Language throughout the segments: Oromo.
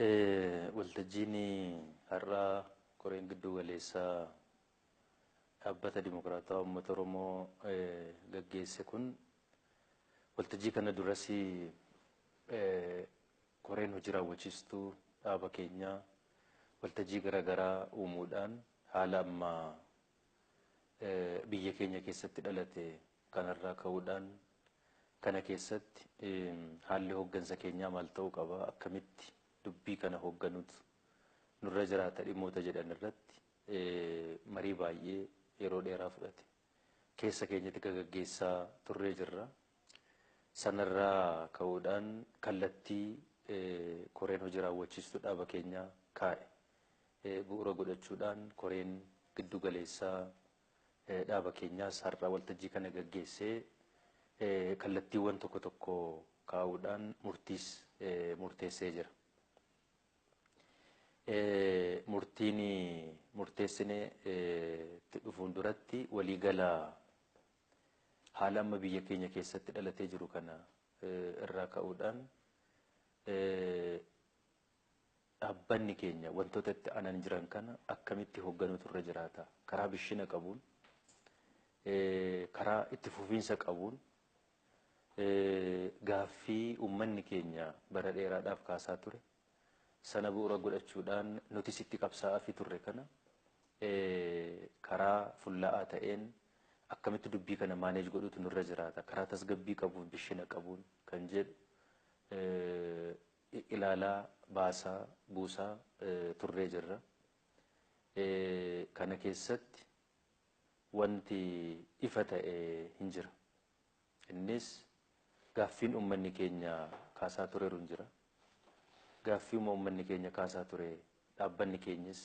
Waltajjiin har'aa koreen giddu galeessaa dhaabbata Dimokiraatawaa Uummata Oromoo gaggeesse kun, waltajjii kana duras koreen hojii raawwachiistuu dhaaba keenyaa waltajjii garaagaraa uumuudhaan haala ammaa biyya keenya keessatti dhalate kanarraa ka'uudhaan, kana keessatti haalli hooggansa keenyaa maal ta'uu qaba, akkamitti dubbii kana hoogganuutu nurra jiraata dhimmoota jedhan irratti marii baay'ee yeroo dheeraa fudhate keessa keenyatti gaggeessaa turree jirra. Sanarraa ka'uudhaan kallattii koreen hojii raawwachiistuu dhaaba keenyaa kaa'e bu'uura godhachuudhaan koreen giddu galeessaa dhaaba keenyaas har'a waltajjii kana gaggeessee kallattiiwwan tokko tokko kaa'uudhaan murtiis murteessee jira. Murtiin murteessinee itti dhufuun duratti, waliigala haala amma biyya keenya keessatti dhalatee jiru kana irraa ka'uudhaan, dhaabbanni keenya wantoota itti aanan jiran kana akkamitti hoogganuutu irra jiraata, karaa bishina qabuun, karaa itti fufiinsa qabuun, gaaffii uummanni keenya bara dheeraadhaaf kaasaa ture sana bu'uura godhachuudhaan nutis itti qabsaa'aa fi turre kana karaa fullaa'aa ta'een akkamitti dubbii kana maaneej godhuutu nurra jiraata, karaa tasgabbii qabuun, bishina qabuun kan jedhu ilaalaa, baasaa, buusaa turree jirra. Kana keessatti wanti ifa ta'e hin jira. Innis gaaffiin uummanni keenya kaasaa tureeru hin jira. Gaaffii uummanni keenya kaasaa ture dhaabbanni keenyas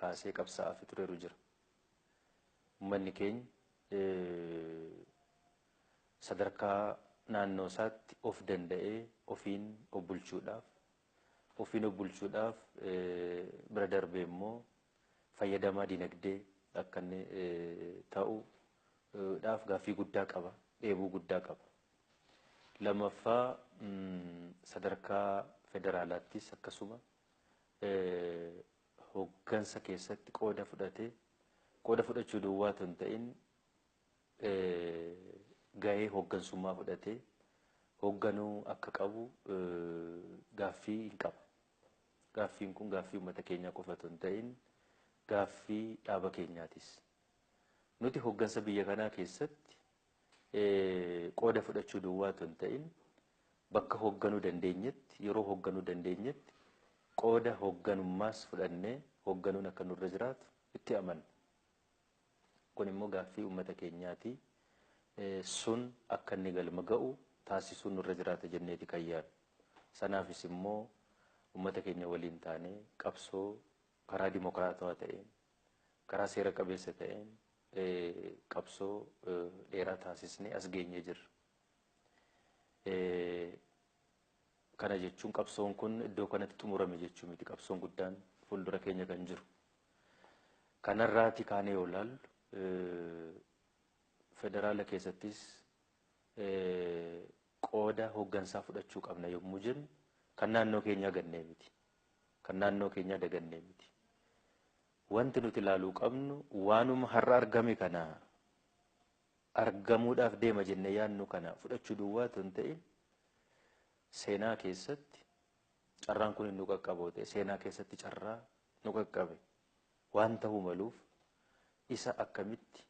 kaasee qabsaa'aa fi tureeru jira. Uummanni keenya sadarkaa naannoo isaatti of danda'ee ofiin of bulchuudhaaf bira darbee immoo fayyadamaa dinagdee akka inni ta'uudhaaf gaaffii guddaa qaba, dheebuu guddaa qaba. Lammaffaa, sadarkaa federaalaattis akkasuma hooggansa keessatti qooda fudhatee, qooda fudhachuu duwwaa otoo hin ta'in gahee hooggansummaa fudhatee hoogganuu akka qabu gaaffii hin qaba. Gaaffiin kun gaaffii uummata keenyaa qofa otoo hin ta'in gaaffii dhaaba keenyaatis. Nuti hooggansa biyya kanaa keessatti qooda fudhachuu duwwaa otoo hin ta'in bakka hoogganuu dandeenyetti, yeroo hoogganuu dandeenyetti qooda hoogganummaas fudhannee hoogganuun akka nurra jiraatu itti amanna. Kun immoo gaaffii uummata keenyaati. Sun akka inni galma ga'u taasisuun nurra jiraata jenneeti kan yaadnu. Sanaafis immoo uummata keenya waliin taanee qabsoo karaa dimokiraatawaa ta'een, karaa seera qabeessa ta'een qabsoo dheeraa taasisnee as geenyee jirra. Kana jechuun qabsoon kun iddoo kanatti xumurame jechuu miti, qabsoon guddaan fuuldura keenya kan jiru. Kanarraati kaanee yoo ilaallu, federaala keessattis qooda hooggansaa fudhachuu qabna yommuu jennu kan naannoo keenyaa gannee miti. Kan naannoo keenyaa dagannee miti. Wanti nuti ilaaluu qabnu waanuma har'a argame kana, argamuudhaaf deema jennee yaadnu kana fudhachuu duwwaa otoo hin ta'in, seenaa keessatti carraan kun nu qaqqaboo ta'e, seenaa keessatti carraa nu qaqqabe waan ta'uu maluuf, isa akkamitti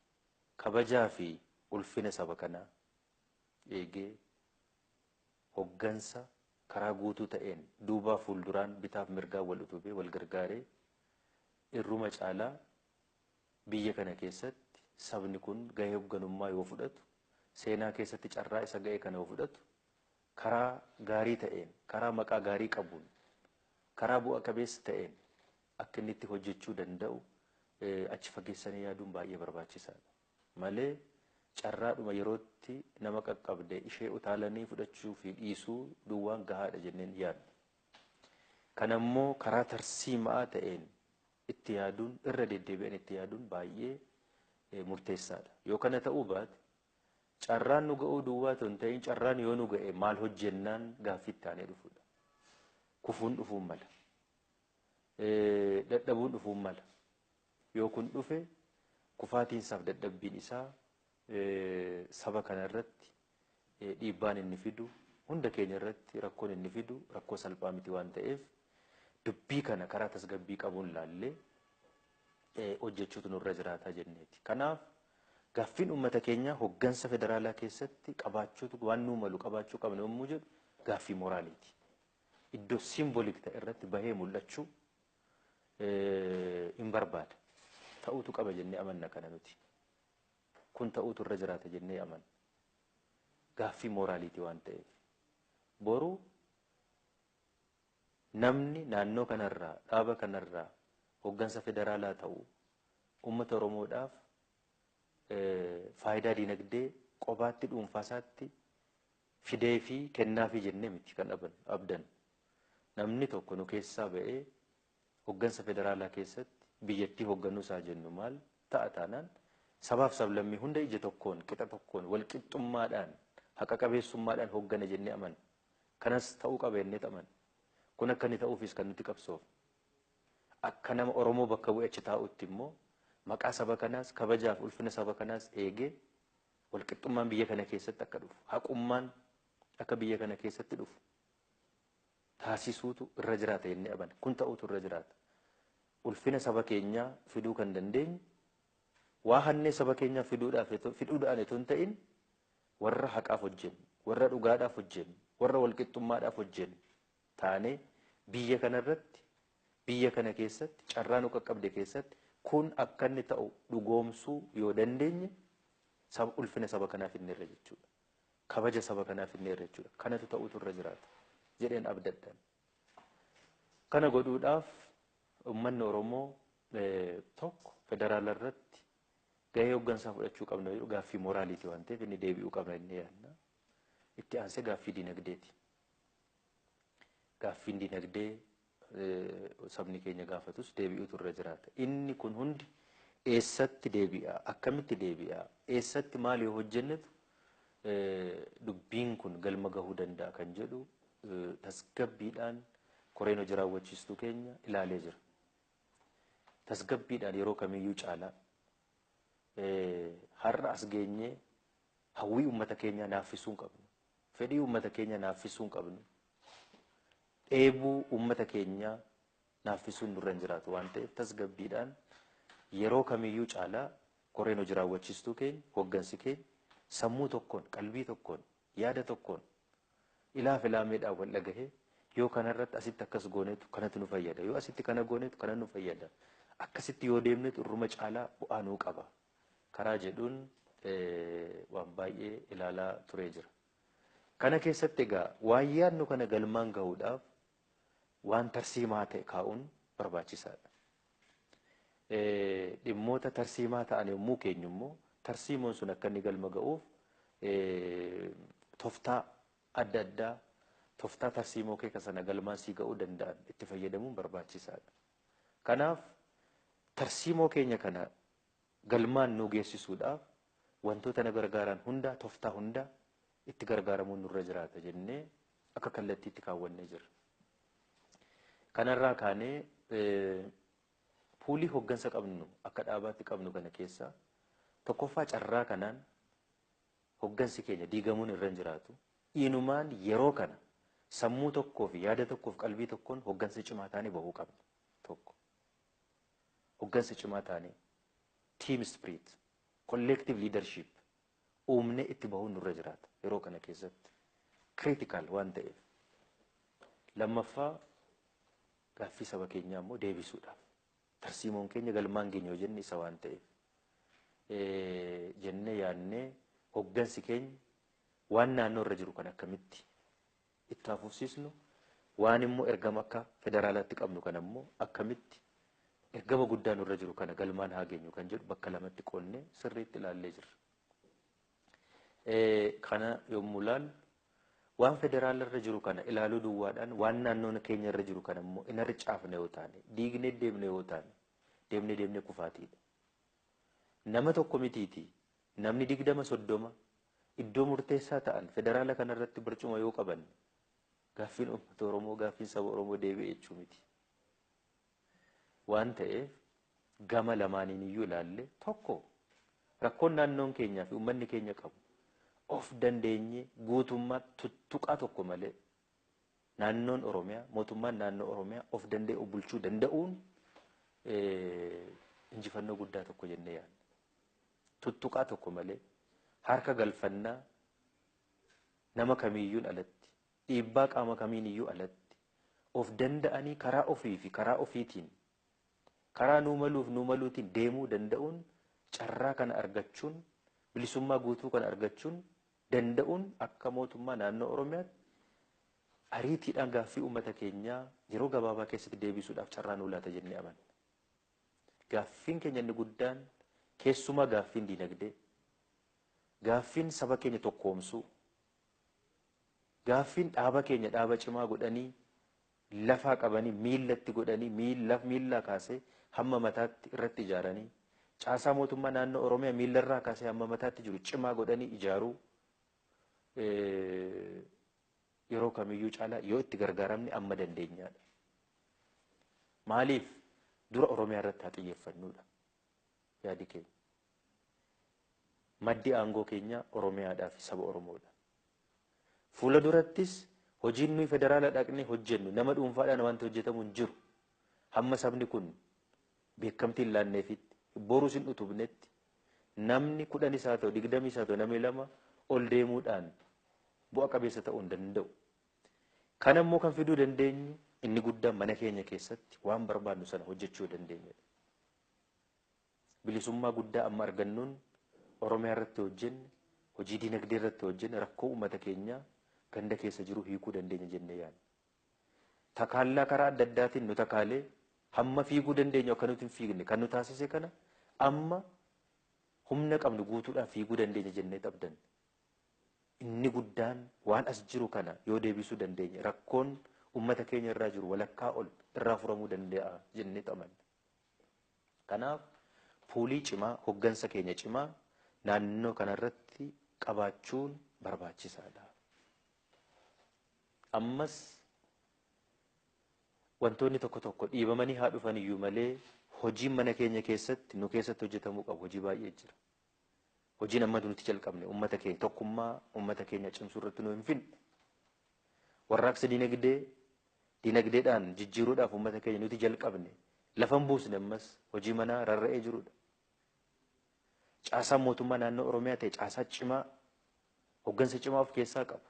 kabajaa fi ulfina saba kanaa eegee hoggansa karaa guutuu ta'een duubaa fuulduraan, bitaaf mirgaan wal utubee, wal gargaaree, irruma caalaa biyya kana keessatti sabni kun gahee hoogganummaa yoo fudhatu, seenaa keessatti carraa isa ga'e kana yoo fudhatu, karaa gaarii ta'een, karaa maqaa gaarii qabuun, karaa bu'a qabeessa ta'een akka inni itti hojjechuu danda'u achi fageessanii yaaduun baay'ee barbaachisaadha. Malee carraadhuma yerootti nama qaqqabde ishee utaalanii fudhachuu fi dhiisuu duwwaan gahaadha jenneen yaadna. Kanammoo karaa tarsiima'aa ta'een itti yaaduun, irra deddeebi'an itti yaaduun baay'ee murteessaadha. Yoo kana ta'uu baate, carraan nu ga'uu duwwaa otoo hin ta'in, carraan yoo nu ga'e maal hojjennaan gaaffii itti aanee dhufudha. Kufuun dhufuun mala. Dadhabuun dhufuun mala. Yoo kun dhufe kufaatiinsaaf dadhabbiin isaa saba kana irratti dhiibbaan inni fidu hunda keenya irratti rakkoon inni fidu rakkoo salphaa miti waan ta'eef dubbii kana karaa tasgabbii qabuun laallee hojjechuutu nurra jiraataa jenneeti. Kanaaf gaaffiin uummata keenyaa hoggansa federaalaa keessatti qabaachuutu waan nuu malu qabaachuu qabna yommuu jedhu gaaffii moraaliiti. Iddoo simboliik ta'e irratti bahee mul'achuu hin barbaada. Ta'uutu qaba jennee amanna kana nuti. Kun ta'uutu irra jiraata jennee amanna. Gaaffii moraaliiti waan ta'eef. Boru namni naannoo kanarraa dhaaba kanarraa hoggansa federaalaa ta'u uummata Oromoodhaaf faayidaa dinagdee qobaatti dhuunfaasaatti fidee fi kennaa fi jennee miti kan abdan. Namni tokko nu keessaa ba'ee hoggansa federaalaa keessatti biyyattii hogganuu isaa jennu maal ta'a taanaan sabaaf sablammii hunda ija tokkoon qixa tokkoon walqixxummaadhaan haqa qabeessummaadhaan hoggana jennee amanna. Kanas ta'uu qaba jennee amanna. Kun akka inni ta'uufis kan nuti qabsoofnu. Akka nama Oromoo bakka bu'ee achi taa'utti immoo maqaa saba kanaas kabajaaf ulfina saba kanaas eegee walqixxummaan biyya kana keessatti akka dhufu haqummaan akka biyya kana keessatti dhufu taasisuutu irra jiraata jennee amanna. Kun ta'uutu irra jiraata. Ulfina saba keenyaa fiduu kan dandeenyu waa hannee saba keenyaa fiduudhaan itoo hin ta'in warra haqaaf hojjennu, warra dhugaadhaaf hojjennu, warra walqixxummaadhaaf hojjennu taanee biyya kanarratti biyya kana keessatti carraa nu qaqqabde keessatti kun akka inni ta'u dhugoomsuu yoo dandeenye ulfina saba kanaa fidneerra jechuudha. Kabaja saba kanaa fidneerra jechuudha. Kanatu ta'uutu irra jiraata jedheen abdadhaan. Kana godhuudhaaf uummanni Oromoo tokko federaala irratti gahee hoggansaa fudhachuu qabna jedhu gaaffii moraaliiti waan ta'eef inni deebi'uu qabna inni yaadna. Itti aansee gaaffii dinagdeeti. Gaaffiin dinagdee sabni keenya gaafatus deebi'uutu irra jiraata. Inni kun hundi eessatti deebi'a? Akkamitti deebi'a? Eessatti maal yoo hojjennetu dubbiin kun galma gahuu danda'a kan jedhu tasgabbiidhaan koreen hojii raawwachiistuu keenya ilaalee jira. Tasgabbiidhaan yeroo kamiyyuu caalaa har'a as geenyee hawwii uummata keenyaa naaffisuu hin qabnu. Fedhii uummata keenyaa naaffisuu hin qabnu. Dheebuu uummata keenyaa naaffisuun nurra hin jiraatu waan ta'eef tasgabbiidhaan yeroo kamiyyuu caalaa koreen hojii raawwachiistuu keenya hoggansi keenya sammuu tokkoon qalbii tokkoon yaada tokkoon ilaaf ilaameedhaan wal dhagahee yoo kanarratti asitti akkas goonetu kanatu nu fayyada yoo asitti kana goonetu kana nu fayyada akkasitti yoo deemnetu irruma caalaa bu'aa nuu qaba karaa jedhuun waan baay'ee ilaalaa turee jira. Kana keessatti egaa waan yaadnu kana galmaan gahuudhaaf waan tarsiimaa ta'e kaa'uun barbaachisaadha. Dhimmoota tarsiimaa ta'an yommuu keenyu immoo tarsiimoon sun akka inni galma ga'uuf tooftaa adda addaa tooftaa tarsiimoo keeka sana galmaan sii ga'uu danda'an itti fayyadamuun barbaachisaadha. Kanaaf tarsiimoo keenya kana galmaan nu geessisuudhaaf wantoota na gargaaran hunda tooftaa hunda itti gargaaramuun nurra jiraata jennee akka kallattiitti kaawwannee jirra. Kanarraa kaanee puulii hoggansa qabnu akka dhaabaatti qabnu kana keessa tokkoffaa carraa kanaan hoggansi keenya diigamuun irra hin jiraatu. Inumaan yeroo kana sammuu tokkoo fi yaada tokkoof qalbii tokkoon hoggansa cimaa taanee bahuu qabna. Tokko. Hoggansa cimaa taanee team spirit, collective leadership uumnee itti bahuun nurra jiraata yeroo kana keessatti. Critical waan ta'eef. Lammaffaa gaaffii saba keenyaa immoo deebisuudhaaf. Tarsiimoon keenya galmaan keenya yoo jenne isa waan ta'eef. Jennee yaadnee hoggansi keenya waan naannoo irra jiru kan akkamitti itti hafuufsiisnu waan immoo ergama akka federaalaatti qabnu kan ammoo akkamitti ergama guddaa nurra jiru kana galmaan haa geenyu kan jedhu bakka lamatti qoonnee sirriitti ilaallee jirra. Kana yommuu ilaallu waan federaala irra jiru kana ilaaluu duwwaadhaan waan naannoo keenya irra jiru kana immoo hin harcaafne yoo taane diignee deemne yoo taane deemnee deemnee kufaatiidha. Nama tokko mitiiti namni 20 30 iddoo murteessaa ta'an federaala kanarratti barcuma yoo qabanne Gaaffiin uummata Oromoo, gaaffiin saba Oromoo deebi'e jechuu miti. Waan ta'eef gama lamaaniin iyyuu ilaalle tokko rakkoon naannoon keenyaa fi uummanni keenya qabu of dandeenye guutummaa tuttuqaa tokko malee naannoon Oromiyaa, mootummaan naannoo Oromiyaa of danda'e of bulchuu danda'uun injifannoo guddaa tokko jennee yaadna. Tuttuqaa tokko malee harka galfannaa nama kamiiyyuun alatti, dhiibbaa qaama kamiin iyyuu alatti of danda'anii karaa ofii fi karaa ofiitiin karaa nuu maluuf nuu maluutiin deemuu danda'uun carraa kana argachuun bilisummaa guutuu kana argachuun danda'uun akka mootummaa naannoo Oromiyaatti ariitiidhaan gaaffii uummata keenyaa yeroo gabaabaa keessatti deebisuudhaaf carraa nuu laata jennee amanna. Gaaffiin keenya inni guddaan keessumaa gaaffiin diinagdee, gaaffiin saba keenya tokkoomsuu, gaaffiin dhaaba keenya dhaaba cimaa godhanii lafaa qabanii miillatti godhanii miillaa kaasee hamma mataatti irratti ijaaranii caasaa mootummaa naannoo Oromiyaa miillarraa kaasee hamma mataatti jiru cimaa godhanii ijaaruu yeroo kamiyyuu caalaa yoo itti gargaaramne amma dandeenyaadha. Maaliif dura Oromiyaa irratti haa xiyyeeffannuudha yaadi keenya. Maddi aangoo keenya Oromiyaadhaa fi saba Oromoodha. Fuula durattis hojiin nuyi federaala dhaqnee hojjennu nama dhuunfaadhaan wanti hojjetamu hin jiru. Hamma sabni kun beekamtii hin laanneefitti borus hin utubnetti namni 10 haa ta'u 20 haa ta'u namni 2 ol deemuudhaan bu'a qabeessa ta'uu hin danda'u. Kana immoo kan fiduu dandeenyu inni guddaan mana keenya keessatti waan barbaadnu sana hojjechuu dandeenyudha. Bilisummaa guddaa amma argannuun Oromiyaa irratti hojjenne, hojii diinagdee irratti hojjenne rakkoo uummata keenyaa ganda keessa jiru hiikuu dandeenya jennee yaadna. Takaallaa karaa adda addaatiin nu takaalee hamma fiiguu dandeenyu akka nuti hin fiigne kan nu taasise kana amma humna qabnu guutuudhaan fiiguu dandeenya jennee qabdanna. Inni guddaan waan as jiru kana yoo deebisuu dandeenye rakkoon uummata keenya irraa jiru walakkaa ol irraa furamuu danda'a jennee amanna. Kanaaf puulii cimaa, hoggansa keenya cimaa naannoo kanarratti qabaachuun barbaachisaadha. Ammas wantoonni tokko tokko dhiibamanii haa dhufan iyyuu malee hojiin mana keenya keessatti nu keessatti hojjetamuu qabu hojii baay'ee jira. Hojiin amma nuti jalqabne uummata keenya tokkummaa uummata keenya cimsuu irratti nu hin finne. Warraaqsa diinagdeedhaan jijjiiruudhaaf uummata keenya nuti jalqabne lafa hin buusne ammas hojii manaa rarra'ee jirudha. Caasaan mootummaa naannoo Oromiyaa ta'e caasaa cimaa hoggansa cimaa of keessaa qabu.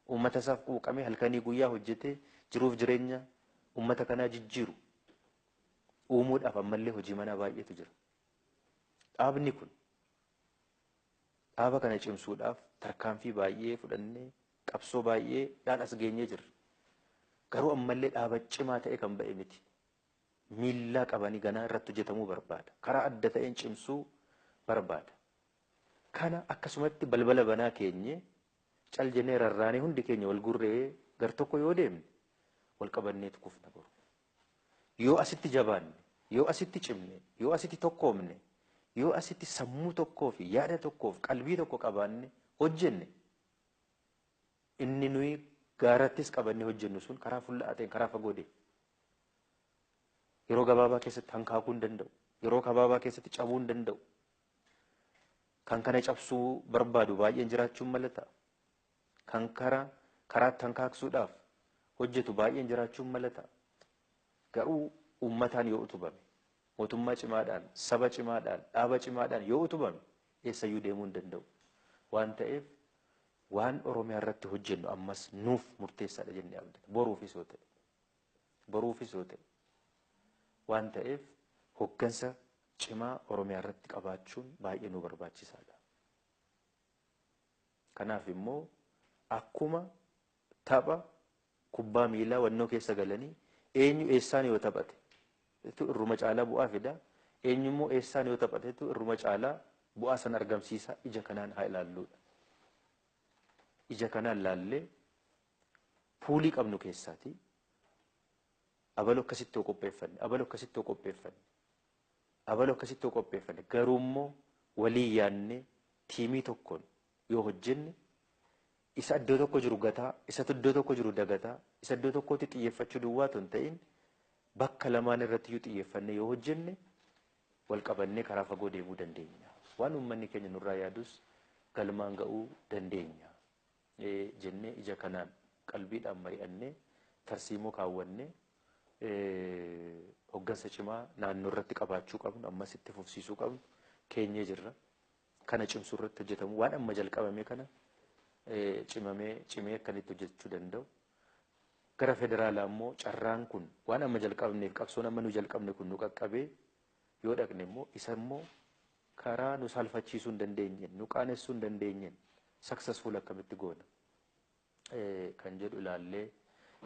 Uummata isaaf quuqamee halkanii guyyaa hojjetee jiruuf jireenya uummata kanaa jijjiiru uumuudhaaf ammallee hojii manaa baay'eetu jira. Dhaabni kun dhaaba kana cimsuudhaaf tarkaanfii baay'ee fudhannee qabsoo baay'eedhaan as geenyee jirra. Garuu ammallee dhaaba cimaa ta'e kan ba'e miti. Miillaa qabanii ganaa irratti hojjetamuu barbaada. Karaa adda ta'een cimsuu barbaada. Kana akkasumatti balbala banaa keenye cal jennee rarraanee hundi keenya wal gurree gar tokko yoo deemne wal qabanneetu kufna boru. Yoo asitti jabaanne, yoo asitti cimne, yoo asitti tokkoomne, yoo asitti sammuu tokkoo fi yaada tokkoo fi qalbii tokko qabaanne hojjenne inni nuyi gaarattis qabannee hojjennu sun karaa fulla'aa ta'een karaa fagoo deema. Yeroo gabaabaa keessatti hankaakuu hin danda'u. Yeroo gabaabaa keessatti cabuu hin danda'u. Kan kana cabsuu barbaadu baay'een jiraachuun mala ta'a. Kan karaatti hankaaksuudhaaf hojjetu baay'een jiraachuun mala ta'a. Garuu uummataan yoo utubame, mootummaa cimaadhaan, saba cimaadhaan, dhaaba cimaadhaan yoo utubame eessayyuu deemuu hin danda'u. Waan ta'eef waan Oromiyaa irratti hojjennu ammas nuuf murteessaadha jennee abdata. Boruufis yoo ta'e. Boruufis yoo ta'e. Waan ta'eef hoggansa cimaa Oromiyaa irratti qabaachuun baay'ee nu barbaachisaadha. Kanaaf immoo akkuma tapha kubbaa miilaa wannoo keessa galanii eenyu eessaan yoo taphate irruma caalaa bu'aa fida, eenyu immoo eessaan yoo taphatetu irruma caalaa bu'aa san argamsiisa ija kanaan haa ilaalluudha. Ija kanaan laallee puulii qabnu keessaati abaloo akkasitti yoo qopheeffanne, abaloo akkasitti yoo qopheeffanne, abaloo akkasitti yoo qopheeffanne garuu immoo walii yaadnee tiimii tokkoon yoo hojjenne Isa iddoo tokko jiru gataa, isa iddoo tokko jiru dagataa, isa iddoo tokkotti xiyyeeffachuu duwwaa otoo hin ta'in bakka lamaan irratti iyyuu xiyyeeffannee yoo hojjenne wal qabannee karaa fagoo deemuu dandeenya. Waan uummanni keenya nurraa yaadus galmaan ga'uu dandeenya jennee ija kanaan qalbiidhaan mari'annee tarsiimoo kaawwannee hoggansa cimaa naannoo irratti qabaachuu qabnu ammas itti fufsiisuu qabnu keenyee jirra. Kana cimsuu irratti hojjetamu waan amma jalqabame kana cimamee cimee akkanitti hojjechuu danda'u. Gara federaalaa immoo carraan kun waan amma jalqabneef qabsoon amma nu jalqabne kun nu qaqqabee yoo dhaqne immoo isa immoo karaa nu saalfachiisuu hin dandeenyeen nu qaanessuu hin dandeenyeen successful akkamitti goona kan jedhu ilaallee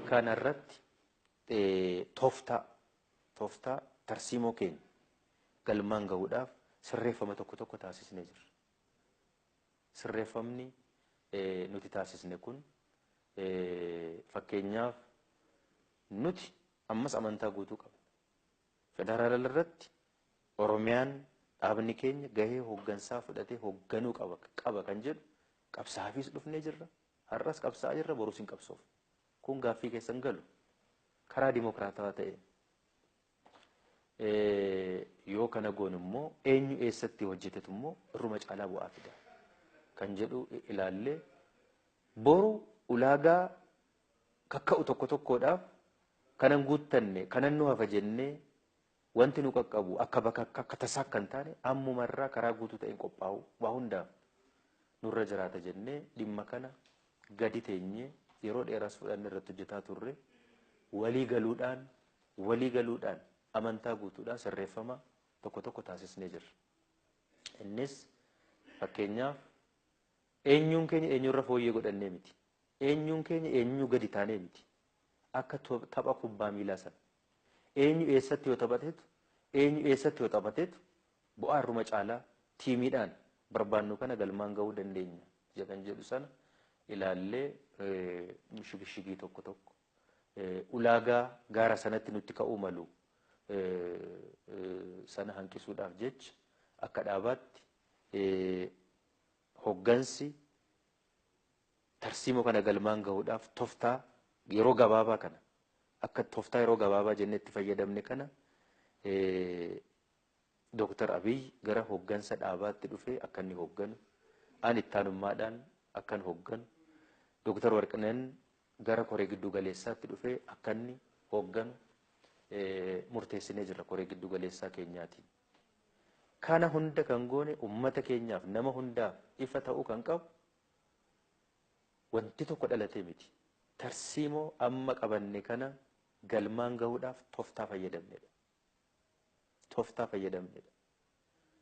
kanarratti tooftaa tarsiimoo keenya galmaan gahuudhaaf sirreeffama tokko tokko taasisnee jirra. Sirreeffamni nuti taasisne kun fakkeenyaaf nuti ammas amantaa guutuu qabna. Federaala irratti Oromiyaan dhaabni keenya gahee hooggansaa fudhatee hoogganuu qaba kan jedhu qabsaafis dhufnee jirra. Har'as qabsaa'aa jirra, borus hin qabsoofne. Kun gaaffii keessan galu karaa dimokiraatawaa ta'een. Yoo kana goonu immoo eenyu eessatti hojjetetu immoo irruma caalaa bu'aa fida kan jedhu ilaallee boru ulaagaa kakka'u tokko tokkodhaaf kanan guuttanne kanan nu hafa jennee wanti nu qaqqabu akka bakka akka tasaa akka hin taane ammumarraa karaa guutuu ta'een qophaa'u waa hundaaf nurra jiraata jennee dhimma kana gadi teenyee yeroo dheeraas fudhanne irratti hojjetaa turre walii galuudhaan amantaa guutuudhaan sirreeffama tokko tokko taasisnee jirra. Innis fakkeenyaaf eenyuun keenya eenyurra fooyyee godhannee miti. Eenyuun keenya eenyuu gadi taanee miti. Akka tapha kubbaa miilaa sana. Eenyu eessatti yoo taphateetu eenyu eessatti yoo taphateetu bu'aa irruma caalaa tiimiidhaan barbaannu kana galmaan ga'uu dandeenya jedhan jedhu sana ilaallee shigishigii tokko tokko ulaagaa gaara sanatti nutti ka'uu malu sana hanqisuudhaaf jecha akka dhaabaatti hoggansi tarsiimoo kana galmaan gahuudhaaf tooftaa yeroo gabaabaa kana akka tooftaa yeroo gabaabaa jennee itti fayyadamne kana Dooktar Abiy gara hoggansa dhaabaatti dhufee akka inni hogganu, ani ittaanummaadhaan akkan hogganu, Dooktar Warqineen gara koree giddu galeessaatti dhufee akka inni hogganu murteessinee jirra koree giddu galeessaa keenyaatiin. Kana hunda kan goone uummata keenyaaf nama hundaaf ifa ta'uu kan qabu wanti tokko dhalatee miti. Tarsiimoo amma qabanne kana galmaan gahuudhaaf tooftaa fayyadamnedha. Tooftaa fayyadamnedha.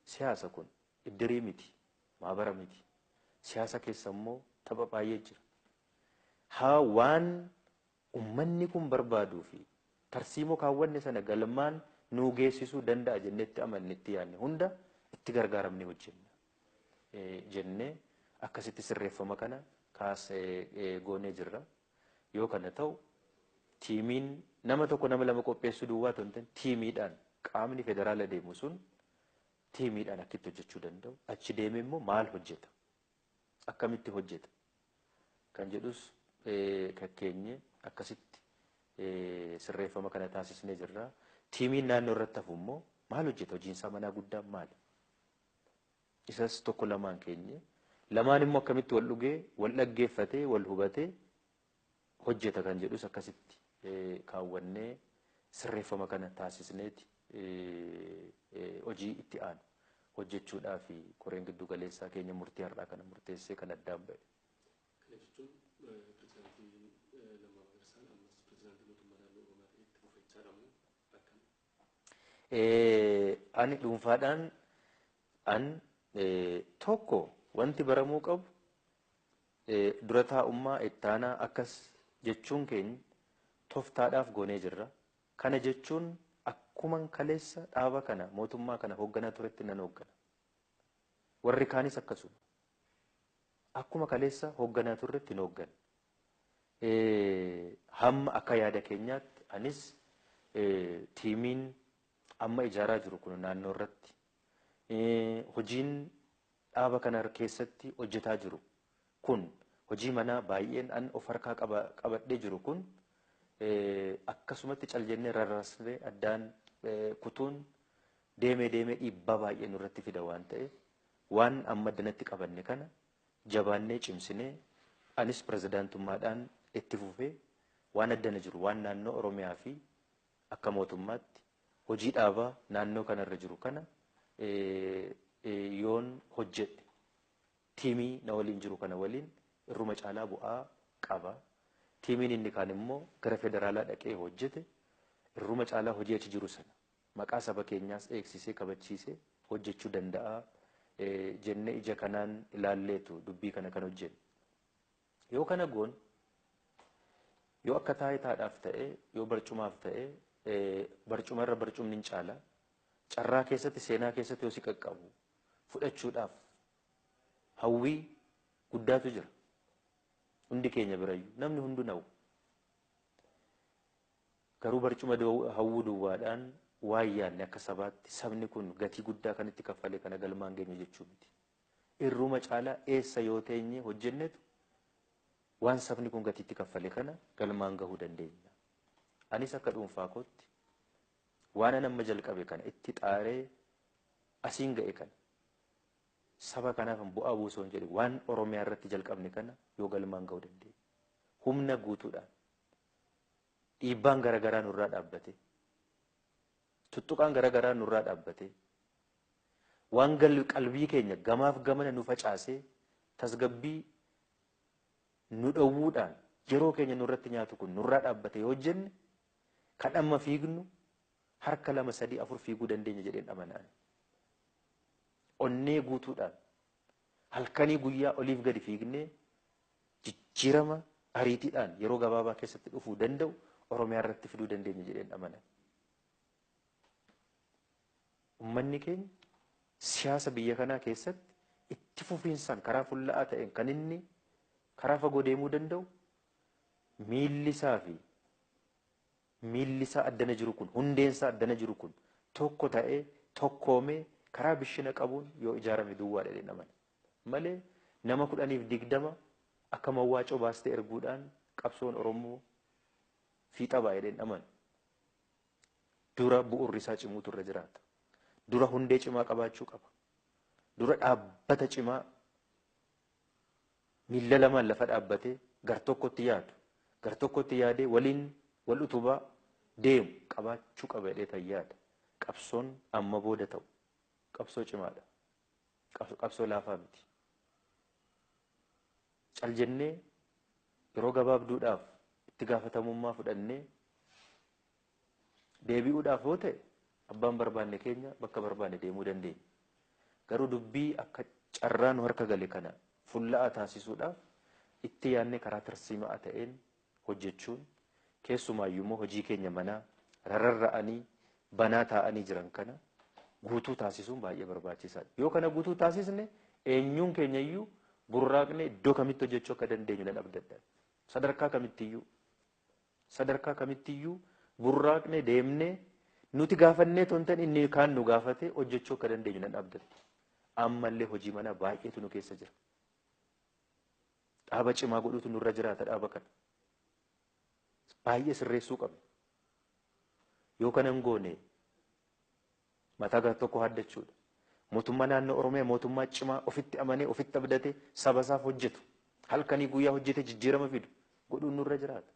Siyaasa kun iddirii miti, maabara miti. Siyaasa keessa immoo tapha baay'ee jira. Haa waan uummanni kun barbaaduu fi tarsiimoo kaawwanne sana galmaan nuu geessisuu danda'a jennetti amanne itti yaadne hunda itti gargaaramnee hojjenna jennee akkasitti sirreeffama kana kaasee goonee jirra. Yoo kana ta'u tiimiin nama tokko nama lama qopheessuu duwwaa otoo hin ta'in tiimiidhaan qaamni federaala deemu sun tiimiidhaan akkitti hojjechuu danda'u. Achi deemee immoo maal hojjeta? Akkamitti hojjeta? Kan jedhus kakkeenye akkasitti sirreeffama kana taasisnee jirra. Tiimiin naannoo irratti hafu immoo maal hojjeta? Hojiin isaa manaa guddaan maali? Isas tokko lamaan keenye. Lamaan immoo akkamitti wal dhugee, wal dhaggeeffatee, wal hubatee hojjeta kan jedhus akkasitti kaawwannee sirreeffama kana taasisneeti hojii itti aanu hojjechuudhaaf koreen giddu galeessaa keenya murtii har'aa kana murteessee kan addaan ba'e. Kana jechuun pirezidaantii Lammaa Magarsaan ammas pirezidaantii mootummaa naannoo Oromiyaa ta'ee itti fufa jechaadha moo akkam? Ani dhuunfaadhaan an tokko wanti baramuu qabu dura taa'ummaa ittaanaa akkas jechuun keenya tooftaadhaaf goonee jirra. Kana jechuun akkuman kaleessa dhaaba kana mootummaa kana hoogganaa turetti nan hooggana. Warri kaanis akkasuma. Akkuma kaleessa hoogganaa turretti hin hooggana. Hamma akka yaada keenyaatti anis tiimiin amma ijaaraa jiru kun naannoo irratti hojiin dhaaba kana keessatti hojjetaa jiru kun Hojii manaa baay'een an of harkaa qabadhee jiru kun akkasumatti cal jennee rarrasnee addaan kutuun deemee deemee dhiibbaa baay'ee nurratti fida waan ta'eef waan amma addanatti qabanne kana jabaannee cimsinee anis pirezidaantummaadhaan itti fufee waan addana jiru waan naannoo Oromiyaa fi akka mootummaatti hojii dhaabaa naannoo kanarra jiru kana yoon hojjedhe tiimii na waliin jiru kana waliin irruma caalaa bu'aa qaba. Tiimiin inni kaan immoo gara federaalaa dhaqee hojjete irruma caalaa hojii achi jiru sana maqaa saba keenyaas eegsisee kabachiisee hojjechuu danda'a jennee ija kanaan ilaalleetu dubbii kana kan hojjenne. Yoo kana goon yoo akka taayitaadhaaf ta'e yoo barcumaaf ta'e barcumarra barcumni hin caala carraa keessatti seenaa keessatti yoo si qaqqabu fudhachuudhaaf hawwii guddaatu jira. Hundi keenya birayyuu namni hunduu nawu. Garuu barcuma hawwuu duwwaadhaan waan yaadne akka sabaatti sabni kun gatii guddaa kan itti kaffale kana galmaan geenye jechuu miti. Irruma caalaa eessa yoo teenye hojjennetu waan sabni kun gatii itti kaffale kana galmaan gahuu dandeenya. Anis akka dhuunfaa kootti waan an amma jalqabe kana itti xaaree asiin ga'e kana saba kanaaf bu'aa buusoo hin jedhe waan Oromiyaa irratti jalqabne kana yoo galmaan gahuu dandeenya. Humna guutuudhaan dhiibbaan garaagaraa nurraa dhaabbate tuttuqaan garaagaraa nurraa dhaabbate waan qalbii keenya gamaaf gamana nu facaasee tasgabbii nu dhowwuudhaan yeroo keenya nurratti nyaatu kun nurraa dhaabbate yoo hojjenne kan amma fiignu harka 2 3 4 fiiguu dandeenya jedheen amanaan. Onnee guutuudhaan halkanii guyyaa oliif gadi fiignee jijjiirama ariitiidhaan yeroo gabaabaa keessatti dhufuu danda'u Oromiyaa irratti fiduu dandeenya jedheen amana. Uummanni keenya siyaasa biyya kanaa keessatti itti fufiinsaan karaa fulla'aa ta'een kan inni karaa fagoo deemuu danda'u miilli isaa fi miilli isaa addana jiru kun hundeen isaa addana jiru kun tokko ta'ee tokkoomee karaa bishina qabuun yoo ijaarame duwwaadha jedheen amana. Malee nama 10 fi 20 akka mawwaacoo baastee erguudhaan qabsoon Oromoo fiixa ba'a jedheen amana. Dura bu'uurri isaa cimuutu irra jiraata. Dura hundee cimaa qabaachuu qaba. Dura dhaabbata cimaa miilla lamaan lafa dhaabbatee gar tokkotti yaadu gar tokkotti yaadee waliin wal utubaa deemu qabaachuu qaba jedhee tan yaada. Qabsoon amma booda ta'u qabsoo cimaadha. Qabsoo laafaa miti. Cal jennee yeroo gabaabduudhaaf itti gaafatamummaa fudhannee deebi'uudhaaf yoo ta'e abbaan barbaanne keenya bakka barbaanne deemuu dandeenya. Garuu dubbii akka carraa nu harka gale kana fulla'aa taasisuudhaaf itti yaadnee karaa tarsiimaa ta'een hojjechuun keessumaayyuu immoo hojii keenya manaa rarra'anii banaa taa'anii jiran kana guutuu taasisuun baay'ee barbaachisaadha. Yoo kana guutuu taasisne eenyuun keenyayyuu burraaqnee iddoo kamitti hojjechuu akka dandeenyu nan abdadha. Sadarkaa kamittiyyuu burraaqnee deemnee nuti gaafannee tontan inni kaan nu gaafate hojjechuu akka dandeenyu nan abdadha. Ammallee hojii manaa baay'eetu nu keessa jira. Dhaaba cimaa godhuutu nurra jiraata dhaaba kana. Baay'ee sirreessuu qabna. Yoo kana hin goone mataa gara tokko haaddachuudha. Mootummaa naannoo Oromiyaa mootummaa cimaa ofitti amanee ofitti abdatee saba isaaf hojjetu halkanii guyyaa hojjetee jijjiirama fidu godhuun nurra jiraata.